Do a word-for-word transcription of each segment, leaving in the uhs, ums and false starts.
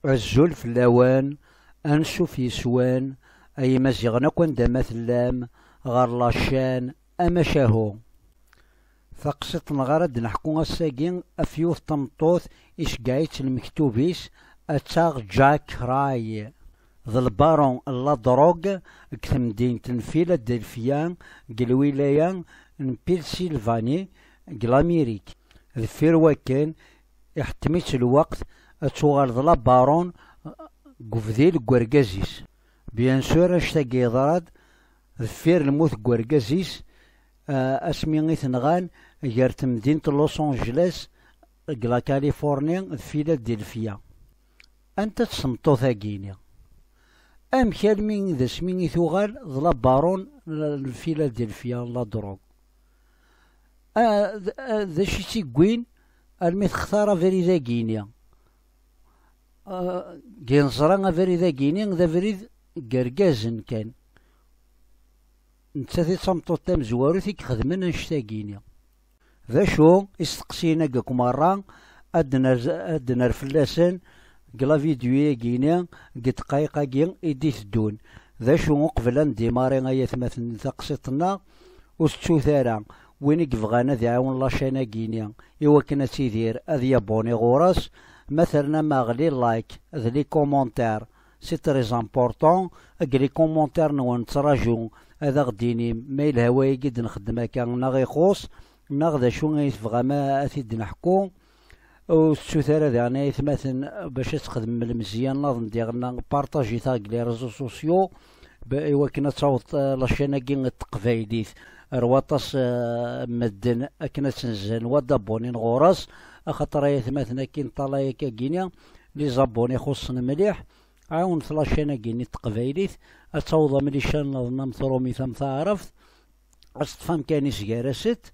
Azul fell-awen, ansuf yes-wen, ay Imaziɣen akk anda ma tellam, ɣer la chaîne Amacahu. Taqsiṭ-nneɣ ara d-neḥku ass-agi ɣef yiwet n tmeṭṭut iceggeɛ-itt lmektub-is, ad taɣ Jack Ray. D lbaṛun n la drogue deg temdint n Philadelphia, deg lwilaya n Pennsylvanie, deg Lamirik. Deffir wakken, iḥettem-itt lweqt ad tuɣal d labaṛun deg ubdil n urgaz-is. Bien sûr, annect-agi yeḍra-d deffir lmut n urgaz-is, ah, asmi i t-nɣan gar temdint n Los Angeles, deg la Californie, d Philadelphia. Anta-tt tmeṭṭut-agi-ni? Amek almi d asmi i tuɣal d labaṛun n Philadelphia n la drogue? Ah, d, ah, d acu i tt-iwwin almi textar abrid-agi-ni? Ah, deg neẓra abrid-agi-ni d abrid n yergazen kan. Nettat i d tameṭṭut tamezwarut i ixedmen annect-agi-ni. D acu isteqsiyen-agi akk merra ad d-nerz-, ad d-nerr fell-asen deg la vidéo-agi-ni, deg ddqayeq-agi i d-iteddun? D acu uqbel ad ndimari ay atmaten taqsiṭ-nneɣ? Ur tettut ara, win i yebɣan ad iɛawen la chaîne-agi-ni i wakken ad tidir, ad yabuni ɣur-s, ma ternam aɣli like d les commentaires, c'est très important. Deg les commentaires-nwen nettraǧu ad aɣ-d-inim ma yelha wayagi d-nxeddem akka neɣ ixuṣ, neɣ d acu i tebɣam a, ad t-id-neḥku. Ur tettut ara daɣen ay atmaten bac ad txedmem lemzeyya nniḍen diɣen, partajit-aɣ deg les réseaux sociaux, ba-, i wakken ad taweḍ, eh, la chaîne-agi n teqbaylit ar waṭas, eh, medden akken ad tt-nzan, wa d-abonnin ɣur-s, axaṭer ay atmaten akin ṭṭalay akka gini, les abonnés xuṣṣen mliḥ. Ɛiwnet la chaîne-agi-nni n teqbaylit, ad taweḍ am les chaînes nniḍen am trumit am taɛrabt, ad teṭṭef amkan-is gar-asent.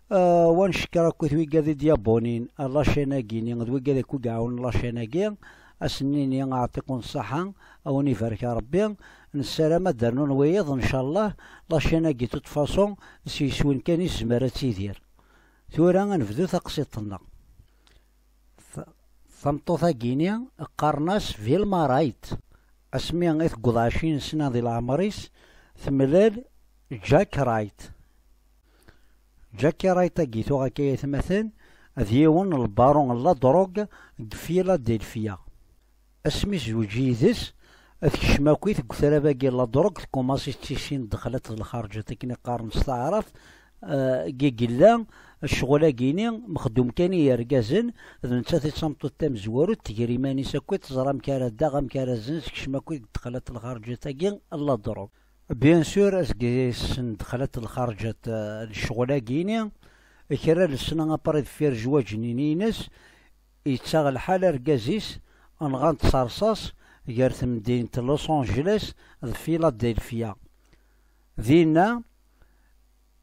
Ah, wa ncekkeṛ akkit wigad i d-yabbunin ar la chaîne-agi-nni d wigad akk i iɛawnen la chaîne-agi, ad sen-nini aɛṭikum ṣṣaḥa, a wen-ibarek Ṛebbi. Nessaram ad d-rnun wiyiḍ, ncallah, la chaîne-agi de toute façon s yiswen kan i tezmer ad tidir. Tura ad nebdu taqsiṭ-nneɣ. T-, tameṭṭut-agi-ni qqaren-as Vilma Wright. Asmi i tewweḍ ɛecrin sna di leɛmer-is, temlal Jack Wright. Jackie Wright-agi tuɣ akka ay atmaten, d yiwen n lbaṛu n la drogue deg Philadelphia. Asmi zewǧ yid-s, tekcem akkit deg utrab-agi n la drogue, tkumaṣ ittisin ddexlat d lxerǧat akken i qqaren s taɛrabt, eh, i yella ccɣel-agi-ni mexdum kan i yergazen, d nettat i d tameṭṭut tamezwarut, tger iman-is akkit, teẓra amek ara daɣ, amek ara zen, tekcem akkit deg ddexlat d lxerǧat-agi n la drogue. Bien sûr, aseg-is n ddexlat d lxerǧat, eh, n ccɣel-agi-ni, kra n lesna après deffir zzwaǧ-nni-ines, yettaɣ lḥal argaz-is, nɣan-t s rṣas gar temdint n Los Angeles d Philadelphia. Dinna,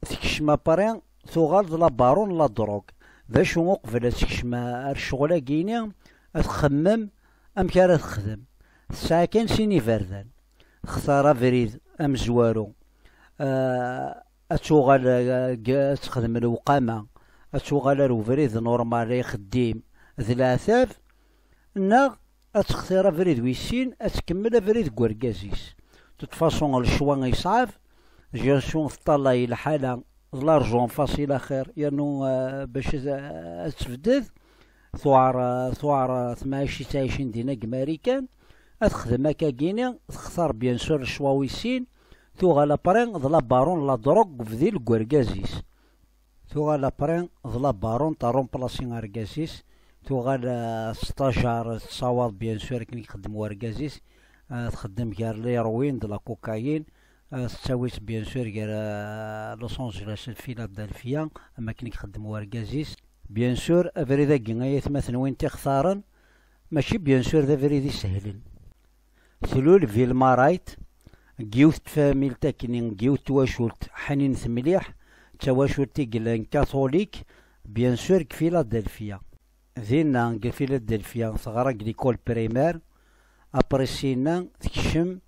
tekcem après, tuɣal d labaṛu n la drogue. D acu uqbel ad tekcem ar ccɣel-agi-ni, ad txemmem amek ara texdem. Tesɛa kan sin iberdan. Textar abrid amezwaru. Ah, ad tuɣal, ah, g-, ad texdem lewqama. Ad tuɣal ar ubrid normal, ixeddim d leɛtab, neɣ ad textir abrid wis sin, ad tkemmel abrid deg urgaz-is. De toute façon, le choix yeṣɛeb, Jason teṭṭalay lḥala d l'argent facile axir, yernu, ah, bac ad, ad tebded, tuɛer, ah, tuɛer, ah, temɛict i ttɛicin dinna deg Marikan, ad texdem akka gini, textar bien sûr le choix wis sin, tuɣal après d labaṛu n la drogue deg ubdil deg urgaz-is. Tuɣal après d labaṛu n terrumplaṣi argaz-is, tuɣal, ah, stagiaire, tessawaḍ bien sûr akken i ixeddem urgaz-is, ah, txeddem gar l'héroïne d la cocaïne, ah, tettawi-tt bien sûr gar, ah, Los Angeles d Philadelphia, am akken i ixeddem urgaz-is. Bien sûr, abrid-agi ay atmaten win t-ixtaren, mačči bien sûr d abrid isehlen. Tlul Vilma Wright deg yiwet n tfamilt akkenni, deg yiwet n twacult ḥninet mliḥ, d tawacult i yellan katulik, bien sûr, deg Philadelphia. Dinna, deg Philadelphia, teɣra deg l'école primaire, après syenna tekcem,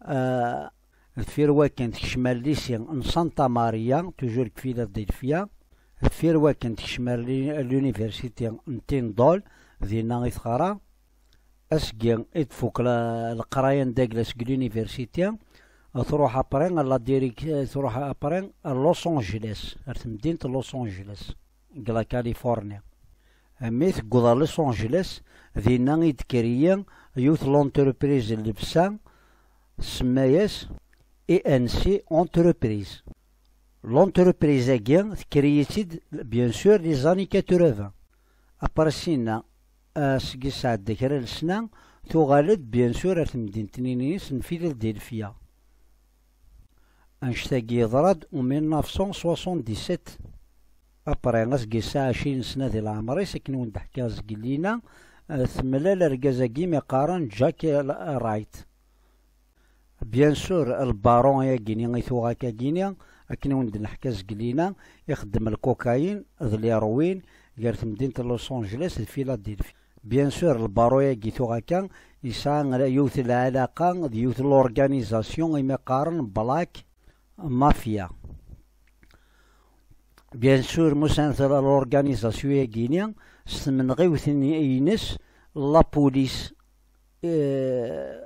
ah, deffir wakken tekcem ar lycée n Santa Maria, toujours deg Philadelphia, deffir wakken tekcem ar l'uni-, l'université n Tyndall, dinna i teɣra. Asgi i d-tfuk la- leqraya n dagla seg l'université, truḥ après à la direc- truḥ après à Los Angeles, ar temdint n Los Angeles, deg la Californie. Mi tewweḍ ɣer Los Angeles, dinna i d-tekri yiwet l'entreprise n llebsa, tsemma-yas E N C Entreprise. L'entreprise-agi tekri-tt-id, bien sûr, les années quatre-vingts. Après sina, asgi sɛedda kra n sna, tuɣal-d, bien sûr, ar temdint-nni-ines n Philadelphia. Annect-agi yeḍra-d en mille neuf cent soixante-dix-sept. Après, asgi yesɛa ɛecrin sna di leɛmer-is, akken wen-d-ḥkiɣ zgelli-na, eh, temlal argaz-agi mi qqaren Jack Wright. Bien sûr, lbaron-agi-ni i tuɣ akka-gini, akken i wen-d-neḥka zgelli-na, ixeddem lkukayin d l'héroïne gar temdint n Los Angeles d Philadelphie. Bien sûr, lbaron-agi tuɣ akka, yesɛa yiwet n lɛalaqa d yiwet n l'organisation imi qqaren Black Mafia. Bien sûr, musan l'organisation-agi-ni s tmenɣiwt-ines, la police, eh,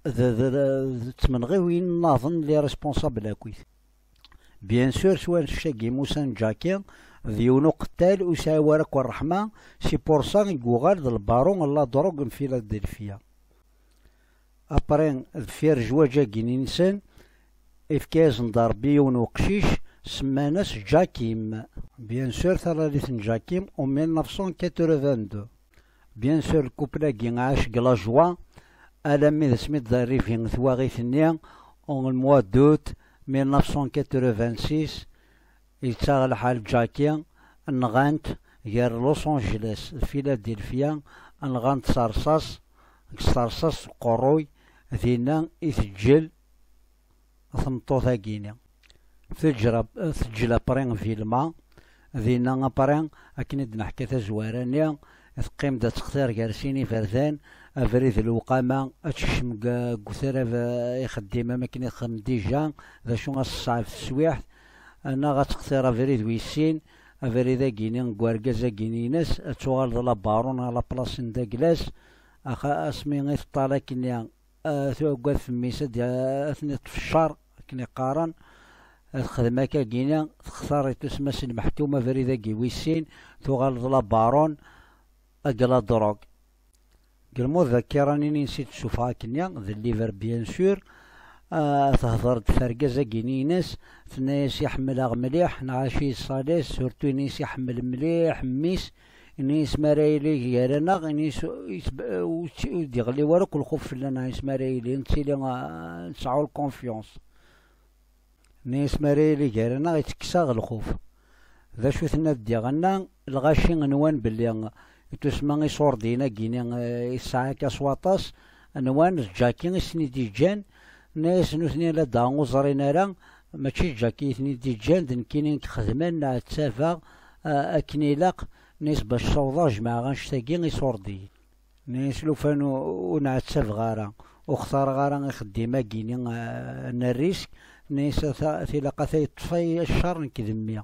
d d- d tmenɣiwin nniḍen, les responsables akkit. Bien sûr, s wanect-agi, musan Jackie d yiwen uqettal ur sɛi wara akk ṛṛeḥma, c'est pour ça i yuɣal d lbaron n la drogue n Philadelphia. Après, deffir zzwaǧ-agi-nsen, ifka-yasen-d Ṛebbi yiwen uqcic, semman-as Jakim. Bien sûr, talalit n Jakim, en mille neuf cent quatre-vingt-deux. Bien sûr, lkupl-agi ɛac deg la joie, alammi d asmi d-arrivi twaɣit-nni, en le mois d'août mille neuf cent quatre-vingt-six, yettaɣ lḥal Jackie, nɣan-t gar Los Angeles d Philadelphia, nɣan-t s rṣas, s rṣas uqerruy, dinna i teǧǧel tmeṭṭut-agi-ni. Teǧra, teǧǧel après Vilma, dinna après, akken i d-neḥka tazwara-nni, teqqim-d ad textir gar sin iberdan, abrid n lewqama, ad tekcem deg, deg utarab, eh, ixeddim am akken i texdem dija, d acu ad tesɛef teswiɛt, neɣ ad textir abrid wis sin, abrid-agi-ni deg urgaz-agi-ni-ines, ad tuɣal d la baronne à la place n daglas, axa-, asmi i teṭṭal akkenni, eh, tuggad f mmi-s ad, ad ten-iṭṭef ccer, akken i qqaren, ad texdem akka-gini, textar i tusma s lmeḥkuma abrid-agi wis sin, tuɣal d la baronne, deg la drogue. Deg lmud d akka ara nini nessi d-ssufeɣ akkenni, d liber bien sûr, ah, tehder-d f argaz-agi-ni-ines, tenna-yas iḥemmel-aɣ mliḥ, nɛac-it s alas, surtout ini-as iḥemmel mliḥ mmi-s, ini-as mi ara yili gar-aneɣ, ini-as ur, ur, ur d-iɣelli wara akk lxuf fell-aneɣ, ini-as mi ara yili, nettili, ah, nesɛu lkonfyans. Nni-as mi ara yili gar-aneɣ, ittekkes-aɣ lxuf. D acu tenna-d diɣenna, lɣaci nwan belli tusma iṣurdiyen-agi-ni, eh, yesɛa akka s waṭas, nwan d Jackie i sen-id-iǧǧan, nna-yas nutni ladɣa ur ẓrin ara, mačči d Jackie i ten-id-iǧǧan, d nekkini i ixedmen, ɛettabeɣ, eh, akken ilaq, nna-yas bac ssawḍeɣ jemɛeɣ annect-agi iṣurdiyen. Nni-as lufan ur, ur nɛettabeɣ ara, ur xtareɣ ara ixeddim-agi-ni, eh, n rrisk, nni-as ata, tilaq ata yeṭṭef ay ccer nekk d mmi.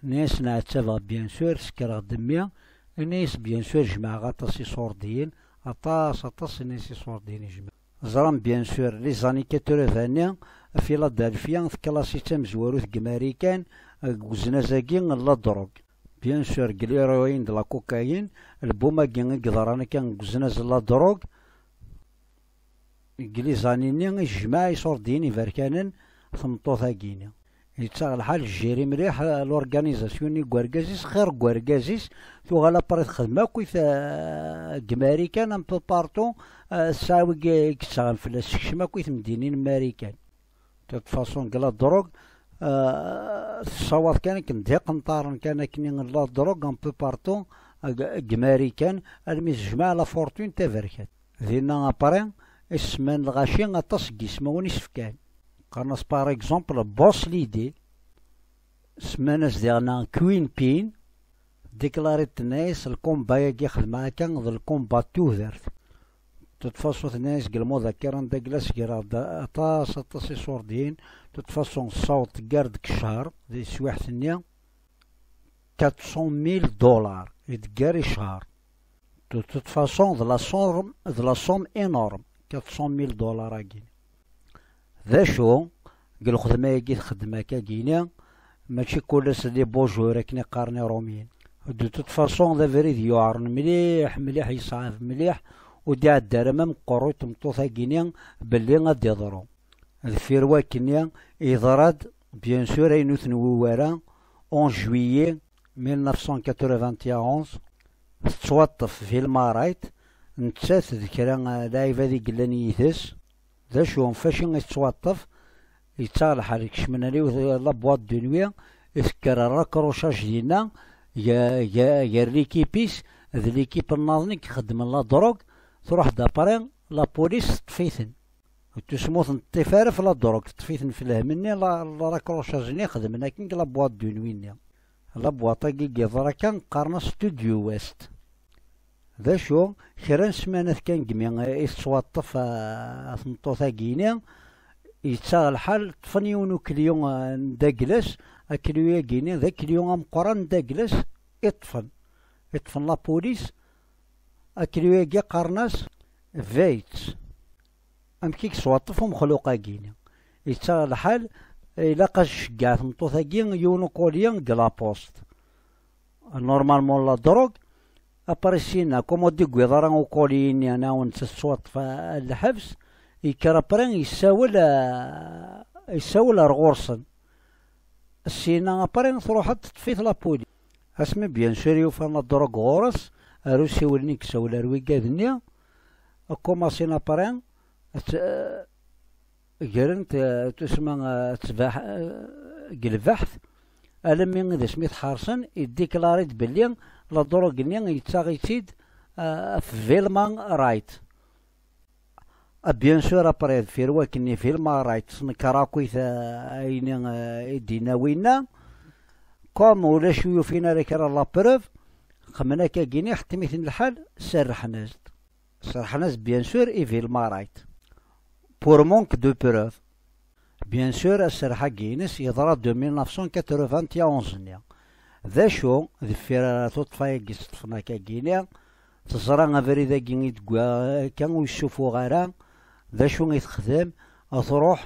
Nni-as nɛettabeɣ bien sûr, sekreɣ-d mmi, nni-as bien sûr jemɛeɣ aṭas iṣurdiyen, aṭas, aṭas, nni-as iṣurdiyen i jemɛeɣ. Ẓran bien sûr, les années quatre-vingt-nni, Philadelphia teklaṣi d tamezwarut deg Marikan, deg uznaz-agi n la drogue. Bien sûr, deg l'héroïne d la cocaïne, album-agi i yeḍran akka deg uznaz n la drogue, deg les années-nni i tejmeɛ iṣurdiyen iberkanen tmeṭṭut-agi-ni. Yettaɣ lḥal tjiri mliḥ, eh, l'organisation-nni deg urgaz-is, xir deg urgaz-is, tuɣal après texdem akk i t-, eh, deg Marikan, un peu partout, eh, tesɛa wi i yettaɣen fell-as, tekcem akk i temdinin n Marikan. De toute façon, deg la drogue, euh, tessawaḍ kan akken d iqenṭaren kan akken n la drogue un peu partout, deg, deg Marikan, almi tejmeɛ la fortune taberkat. Dinna après, i semman lɣaci aṭas n yismawen i s-fkan. Qqaren-as par exemple Boss Lady, semman-as diɣenna Queen Pin, Déclaré tenna-yas, lkumba-agi xedmeɣ akka d lkumba n tudert. De toute façon, tenna-yas deg lmud akka, anda yella segreɣ-d aṭas, aṭas iṣurdiyen. De toute façon, tessaweḍ teggar deg ccher, di teswiɛt-nni, quatre cent mille dollars i d-teggar i ccher. De toute façon, d la somme, d la somme énorme, quatre cent mille dollars-agi. D acu, deg lxedma-agi txeddem akka-gini, mačči kul ass d les beaux jours akken i qqaren iṛumyen. De toute façon, d abrid yuɛren mliḥ, mliḥ, yeṣɛeb mliḥ, ur d-iɛedda ara ma meqqer i tmeṭṭut-agi-ni belli ad d-iḍru. Deffir wakken-nni, yeḍra-d, bien sûr, ayen ur t-nwiwi ara, onze juillet mille neuf cent quatre-vingt-onze, tettwaṭṭef Vilma Wright, nettat d kra n lɛibad i yellan yid-s. D acu, faci i tettwaṭṭef? Yettaɣ lḥal, kecmen ar yiwet la boîte de nuit, tekker raccrochage dinna, ga-, ga-, gar l'équipe-is d l'équipe nniḍen i ixeddmen la drogue, truḥ-d après, la police teṭṭef-iten. Ur tusmut n ṭṭif ara f la drogue, teṭṭef-iten f lhem-nni, la, la raccrochage-nni xedmen akken deg la boîte de nuit-nni. La boîte-agi i yeḍra kan, qqaren-as Studio West. D acu, kra n ssmanat kan deg mi i tettwaṭṭef, ah, tmeṭṭut-agi-ni, yettaɣ lḥal, ṭṭfen yiwen ukelyun, ah, n Douglas, akelyun-agi-ni d akelyun ameqqran n Douglas, i ṭṭfen. I ṭṭfen la police, akelyun-agi qqaren-as Vates. Amek i yettwaṭṭef umexluq-agi-ni? Yettaɣ lḥal, ilaq ad tceggeɛ tmeṭṭut-agi yiwen ukolyi deg la poste. Normalement la drogue, après sina, comme ur d-yewwiḍ ara ukolyi-nni, neɣ nettat tettwaṭṭef, ah, lḥebs, yekker après yessawel, ah, yessawel ar ɣur-sen. Sina après truḥ-d teṭṭef-it la police. Asmi bien sûr yufa la drogue ɣur-s, ar usiwel-nni yessawel ar wigad-nni, kumasin après, t-, gren-t, eh, tusma, eh, ttbaḥ, eh, deg lbeḥt, alammi d asmi t-ḥersen, iddiklari-d belli la drogue-nni yettaɣ-itt-id, eh, f Vilma Wright. Ah, bien sûr, après, deffir wakken i Vilma Wright tesnekr akkit, eh, ayen, eh, i d-yenna winna. Comme ulac ur yufin ara kra n la preuve, xemmen akka-gini, ḥettem-iten lḥal, serrḥen-as-d. Serrḥen-as, bien sûr, i Vilma Wright. Pour manque de preuve. Bien sûr, aserreḥ-agi-ines yeḍra-d mille neuf cent quatre-vingt-onze-nni. D acu, deffir ara tuṭṭfa-agi s ṭṭfen akka-gini, teẓra abrid-agi i d-tewwi akka ur yessufuɣ ara, d acu i texdem, truḥ,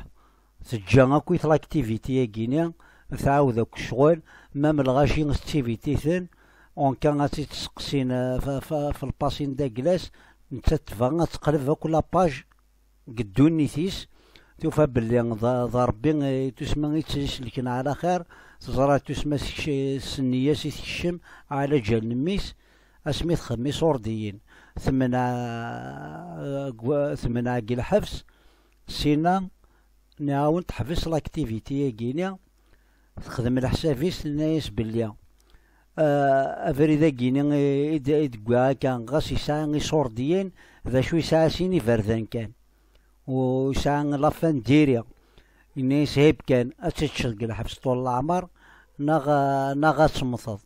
teǧǧa akkit l'activité-agi-ni, tɛawed akk ccɣel, même lɣaci tettivit-iten, en cas ad tt-id-seqsin, eh, f, f, f lpasi n Douglas, nettat tebɣa ad teqleb akk la page deg ddunit-is, tufa belli d, d Ṛebbi, eh, tusma i tt-iselken ɛla xir, teẓra tusma s-, s nniya-s i tekcem ɛla ǧal n mmi-s, asmi texdem iṣurdiyen, temneɛ, eh, gwa-, temneɛ deg lḥebs, sina nɛawen teḥbes l'activité-agi-ni, texdem leḥsab-is, tenna-yas belli, ah, abrid-agi-ni i, i d-, i d-wwiɣ akka, ɣas yesɛa iṣurdiyen, d acu yesɛa sin iberdan kan. U yesɛa la fin de diri. Yenna-yas hib kan, ad teččeḍ deg lḥebs ṭul leɛmer, neɣ, ah, neɣ ad temmteḍ.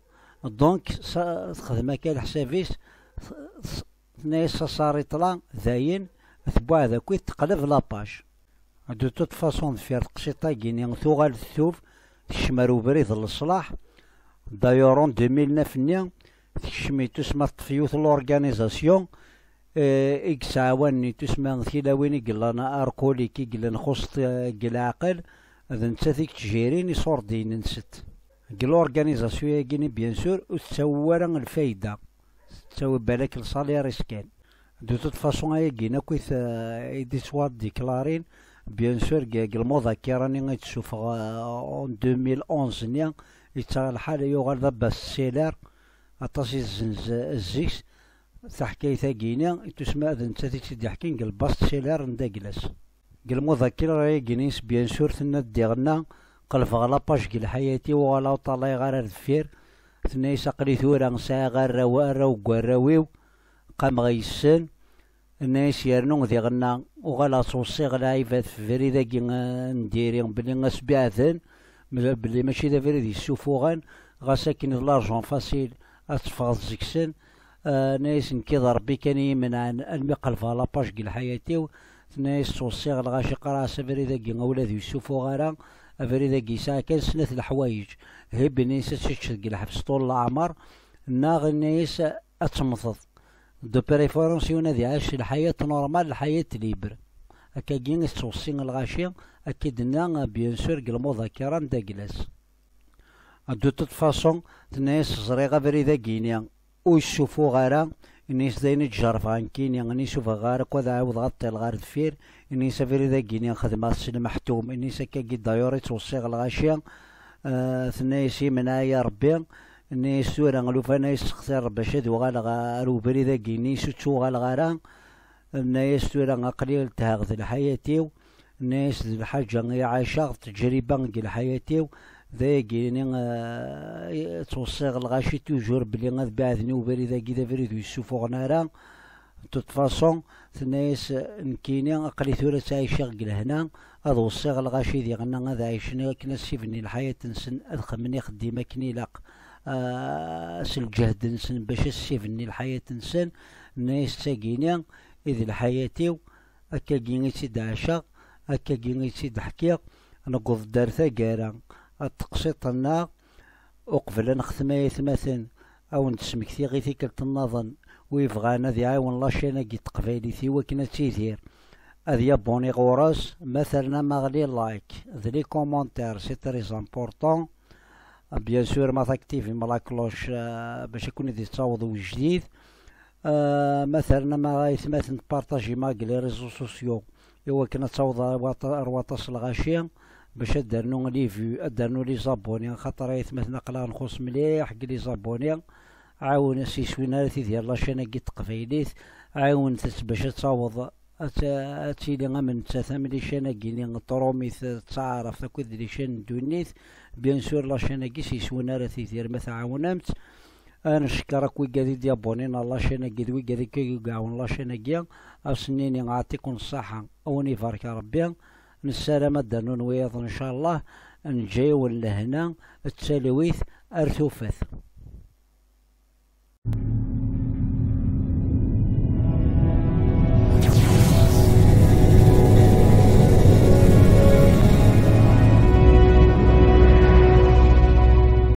Donc, sa-, texdem akka leḥsab-is, s-, s-, tenna-yas saṣariṭla, dayen, tebbuɛed akkit, teqleb la page. De toute façon, deffir teqsiṭ-agi-ni, tuɣal tettub, tekcem ar ubrid n leṣlaḥ. D'ailleurs, en deux mille neuf-nni, tekcem i tusma teṭṭef yiwet l'organisation, eh, i yesɛawanen i tusma tilawin i yellan alcoolique, i yellan xuṣṣet, eh, deg leɛqel, d nettat i yettjirin iṣurdiyen-nsent. Deg l'organisation-agi-ni, bien sûr, ur tettawi ara lfayda. Tettawi balak le salaire-is kan. De toute façon, ayagi-ni akk i t-, i d-ittwadiklarin, bien sûr, deg, deg lmuḍakira-nni i d-ssufeɣ, euh, en deux mille onze-nni, yettaɣ lḥal, yuɣal d abest-seller, aṭas i tezzenz zik-s, taḥkayt-agi-ni, i tusma d nettat i tt-id-iḥkin deg lbest-seller n Daglas. Deg lmuḍakira-agi-ines, bien sûr, tenna-d diɣenna, qelbeɣ la page deg lḥayat-iw, uɣaleɣ ur ṭṭalayeɣ ara ar deffir. Tenna-yas, aql-i tura sɛiɣ arraw, arraw deg warraw-iw, qqimeɣ yes-sen. Tenna-yas, yernu diɣenna, uɣaleɣ ttweṣṣiɣ lɛibad f ubrid-agi, eh, n diri, belli ad sbeɛden, belli mačči d abrid yessufuɣen, ɣas akken d l'argent facile ad teffɣeḍ seg-sen. Ah, tenna-yas, nekki d Ṛebbi kan i yi-imenɛen almi qelbeɣ la page deg lḥayat-iw. Tenna-yas, ttweṣṣiɣ lɣaci, qqareɣ-as abrid-agi ula d yessufuɣ ara, abrid-agi yesɛa kan snat leḥwayeǧ. Hib, yenna-yas, ad teččeḍ deg lḥebs ṭul leɛmer, neɣ, yenna-yas, ad temmteḍ. De préférence yiwen ad iɛac lḥayat normal, lḥayat libre. Akkagi i tettweṣṣi lɣaci, akka i d-tenna, bien sûr, deg lmuḍakira n Daglas. De toute façon, tenna-yas, ẓriɣ abrid-agi-ni ur yessufuɣ ara, ini-as d ayen i d-jerrbeɣ nekkini, ini-as ur bɣiɣ ara akk ad ɛawdeɣ ad ṭṭileɣ ar deffir, ini-as abrid-agi-ni xedmeɣ-t s lmeḥtum, ini-as akkagi d'ailleurs i ttweṣṣiɣ lɣaci, eh, tenna-yas imneɛ-iyi Rebbi, ini-as tura lufan ay sextireɣ bac ad uɣaleɣ ar ubrid-agi-ni, ini-as ur ttuɣaleɣ ara, tenna-yas tura aql-i lethaɣ d lḥayat-iw, tenna-yas d lḥaǧa i ɛaceɣ, d teǧriba deg lḥayat-iw, d ayagi-ni, eh, ttweṣṣiɣ lɣaci toujours belli ad beɛden i ubrid-agi d abrid ur yessufuɣen ara. De toute façon, tenna-yas, nekkini aql-i tura ttɛiceɣ deg lehna, ad weṣṣiɣ lɣaci diɣen ad ɛicen akken ad ssibni lḥayat-nsen, ad xemmen ixeddim akken ilaq, ah, s lǧehd-nsen bac ad ssibni lḥayat-nsen. Tenna-yas d tagini i d lḥayat-iw, akkagi i tt-id-ɛaceɣ, akkagi i tt-id-ḥkiɣ, newweḍ-d ar taggara, a teqsiṭ-nneɣ, uqbel ad nextem ay atmaten, a wen-d-smektiɣ i tikkelt nniḍen, wi yebɣan ad iɛawen lačin-agi n teqbaylit i wakken ad tidir, ad yabuni ɣur-s, ma ternam aɣli like, d les commentaires, c'est très important. Bien sûr, ma taktivim la cloche, euh, bac ad ken-id-yettaweḍ ujdid. Euh, ma ternam ay atmaten, tpartajim deg les réseaux sociaux, i wakken ad taweḍ ar waṭa-, ar waṭas lɣaci, bac ad d-rnu les vues, ad d-rnu les abonnés, xaṭer ay atmaten aql-aɣ nxuṣ mliḥ deg les abonnés. Ɛawen, s yiswi-nni ara tidir lačin-agi n teqbaylit, ɛiwnet-tt bac ad taweḍ, ad t-, ad tili am nettat, am lačin-agi-ni n trumit d taɛrabt akked lačin n ddunit. Bien sûr, lačin-agi s yiswi-nni ara tidir ma tɛawnem-tt. Ad ncekker akk wigad i d-yabonnin ar lačin-agi d wigad i iɛawen lačin-agi. Ad sen-nini ɛṭikum ṣṣaḥa, a wen ibarek Rebbi. Nessaram ad d-rnun wiyaḍ, ncallah. Neǧǧa-yawen lehna, d talwit, ar tufat.